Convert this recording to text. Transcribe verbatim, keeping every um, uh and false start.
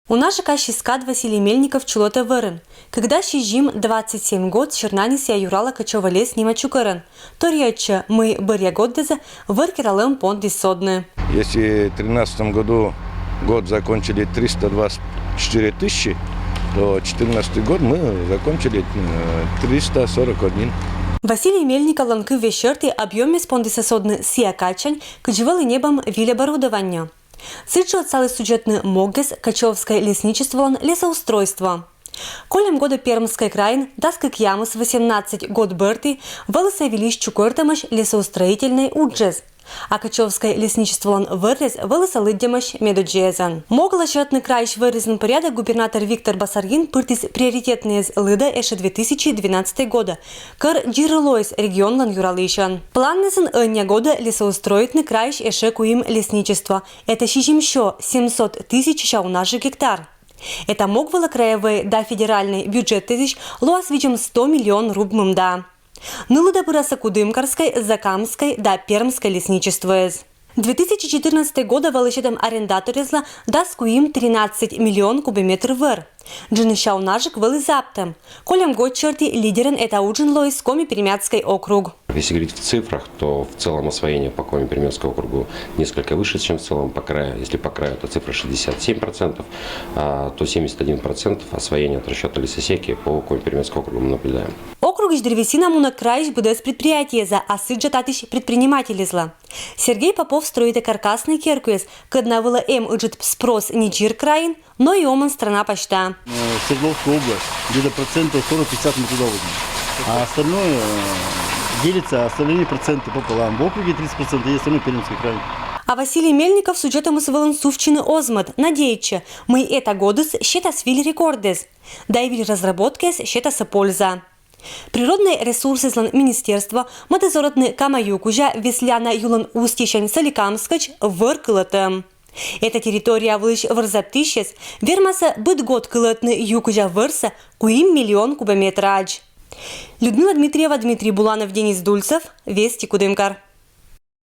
Уна жӧ касис кад Василий Мельников чулӧтӧ вӧрын. Кык да сизим, двадцать семь год, сёрнитісны юрала Кочӧвӧ лес нима чукӧрӧн. Торйӧдчӧ, мый бӧръя годдеза вӧр кералӧм пондіс содны. Если в тринадцатом году год закончили триста двадцать четыре тысячи, то четырнадцатый год мы закончили э, триста сорок один. Василий Мельниковлӧн кывъяс серти объёмыс пондіс содны сійӧ кадсянь, кыдзи вӧлі небӧм виль оборудование. Сідзжӧ отсаліс судзӧдны могыс Кочӧвскӧй лесничестволӧн лесоустройство. Кольӧм годӧ Пермскӧй крайын дас кӧкъямыс, восемнадцать год бӧрти вӧлі сійӧ вылысь чукӧртӧмаӧсь лесоустроительнӧй уджыс. А Кочӧвскӧй лесничестволӧн вӧрыс вӧлі сійӧ лыддьӧмаӧсь медодззаӧн. Моглас сетны крайысь вӧрзін порядок губернатор Виктор Басаргин пыртіс приоритетнӧйӧн лыдӧ ещӧ две тысячи двенадцатӧй годӧ, кор дзир лоис регионлӧн юралысьӧн. Планнысӧ ӧнія годӧ лесоустроитны крайысь ещӧ куим лесничество. Это сизим сё, семьсот тысяч сяунажык гектар. Это мог вылӧ краевӧй да федеральнӧй бюджетысь лоас видзӧм сто миллион руб мында. Нылыда пырасӧ Кудымкарскӧй, Закамскӧй да Пермскӧй лесничествоыс. Две тысячи четырнадцатӧй годӧ вӧлі сетӧм арендаторъяслы дас куим, тринадцать миллион кубометр вӧр. Джынйыс сяунажык вӧлі заптӧм. Кольӧм год серти лидерӧн этап уджын лоис Коми-Пермяцкӧй округ. Если говорить в цифрах, то в целом освоение по Коми-Пермяцкому округу несколько выше, чем в целом по краю. Если по краю, то цифра шестьдесят семь процентов, а, то семьдесят один процент освоения от расчета лесосеки по Коми-Пермяцкому округу мы наблюдаем. Округысь древесина мунӧ крайысь быдӧс предприятиесӧ, а сідзжӧ татысь предпринимательыслы. Сергей Попов строитӧ каркаснӧй керкуӧс, кӧдна вылӧ эм ыджыд спрос не дзир крайын, но и омӧн страна пасьта. Э, Свердловская область, где-то процентов сорок-пятьдесят мы туда возим. А остальное э, делится, остальные проценты пополам. В округе тридцать процентов и остальное Пермский край. А Василий Мельников судзӧдӧмыс вылын сувтчыны оз мӧд, надейтчӧ, мый этап годыс сетас виль рекордыс. Да и виль разработкаыс сетас польза. Природнӧй ресурсъяслӧн министерство мӧдӧ зорӧдны Кама ю кузя Весляна юлӧн устьысянь Соликамскӧдз вӧр кылӧтӧм. Эта территория вылысь вӧр заптысьӧс вермасӧ быд год кылӧтны ю кузя вӧрсӧ куим миллион кубометрадз. Людмила Дмитриева, Дмитрий Буланов, Денис Дульцев, Вести, Кудымкар.